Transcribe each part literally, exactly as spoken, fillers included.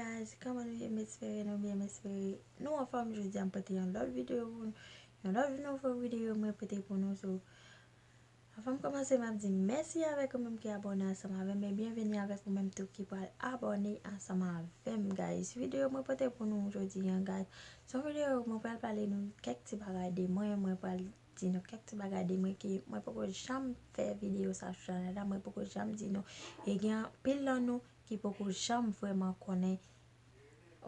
Guys, kòman nou ye? M espere nou byen, m espere nou anfòm. Jodi a m pote yon lòt videyo pou nou. Yon lòt nouvo videyo mwen pote pou nou. So, anvan m kòmanse, m ap di mèsi avèk ou menm ki abòne ansanm avè m, e byenveni avèk ou menm tou ki pral abòne ansanm avè m, guys. Videyo mwen pote pou nou jodi a, guys, se yon videyo mwen pral pale nou kèk ti bagay de mwen, mwen pral di nou kèk ti bagay de mwen ki mwen poko janm fè videyo sa sou chanèl la, mwen poko janm di nou. E gen anpil nan nou ki poko janm vrèman konnen.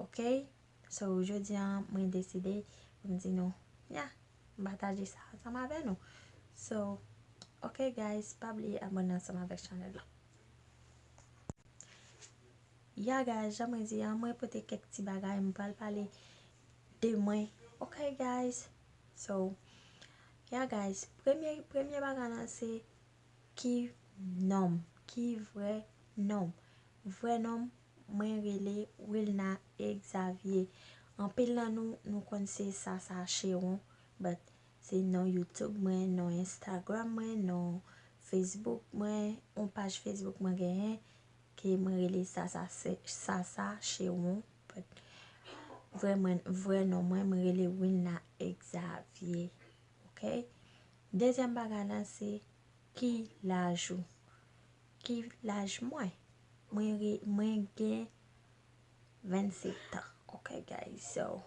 Oke? So, jodi a, mwen deside pou m di nou, ya, m pataje sa ansanm avè nou. So, oke, guys, pa bliye abòne ansanm avèk chanèl la. Ya, guys, jan mwen di a, mwen pote kèk ti bagay, m pral pale de mwen. Oke, guys. So, ya, guys, premye, premye bagay la se ki non m, ki vrè non m. Vrè non m, mwen rele Wilna Xavier. Anpil nan nou, nou konn se Sasa Chewon, but se non YouTube mwen, non Instagram mwen, non Facebook mwen, yon paj Facebook mwen genyen, ke mwen rele Sasa, Sasa Chewon, but vrè mwen, vrè non mwen, mwen rele Wilna Xavier. Oke? Dezyèm bagay la se ki laj ou? Ki laj mwen? Mwen, re- mwen gen vennsenk tan. Oke, guys. So,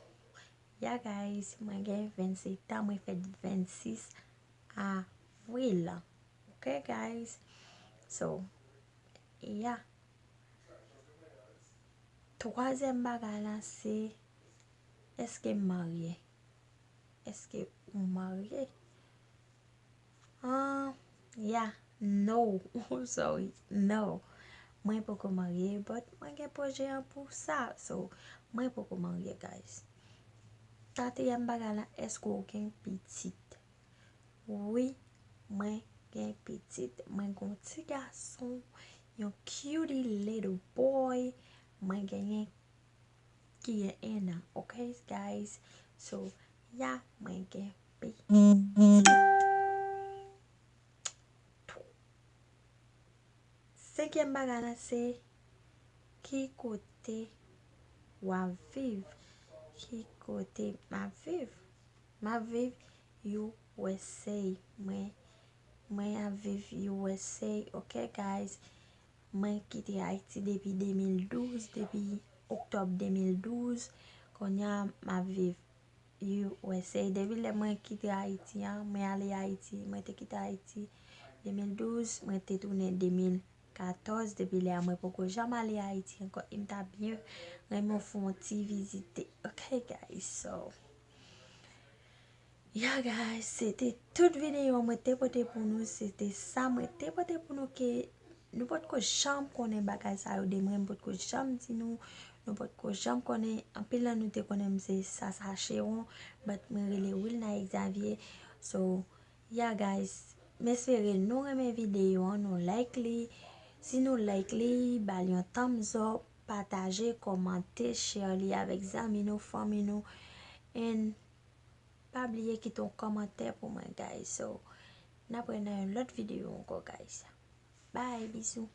ya, guys, mwen gen vennsenk tan. Mwen fèt vennsis avril. Oke, guys. So, ya. Twazyèm bagay la se, èske m marye? Èske ou marye? Ah, ya, no. Sorry, no. Mwen poko marye, but mwen gen pwojè an pou sa. So, mwen poko marye, guys. Katriyèm bagay la, èske w gen pitit? Wi, mwen gen pitit. Mwen gen yon ti gason, yon cutie little boy. Mwen genyen ki gen en an, oke, guys? So, ya, mwen gen pitit. Senkyèm bagay la se ki kote w ap viv? Ki kote m ap viv? M ap viv U S A. Mwen, mwen ap viv U S A, oke, guys? Mwen kite Ayiti depi de mil douz, depi oktòb de mil douz. Kounye a, m ap viv U S A. Depi lè mwen kite Ayiti an, mwen ale Ayiti, mwen te kite Ayiti de mil douz, mwen te tounen de mil katòz. Depi lè a, mwen poko janm ale Ayiti ankò. E m ta byen renmen fè yon ti vizite. Oke, guys, so, ya, guys, se te tout videyo mwen te pote pou nou. Se te sa mwen te pote pou nou ke nou potko janm konnen bagay sa yo de mwen. M potko janm di nou. Nou potko janm konnen. Anpil nan nou te konnen m se Sasa Chewon, but mwen rele Wilna Xavier. So, ya, guys, m espere nou renmen videyo an, nou like li. Si nou like li, ba l yon thumbs up, pataje, kòmante, share li avèk zanmi nou, fanmi nou. And pa bliye kite yon kòmantè pou mwen, guys. So, n ap wè nan yon lòt videyo ankò, guys. Bye, bizou.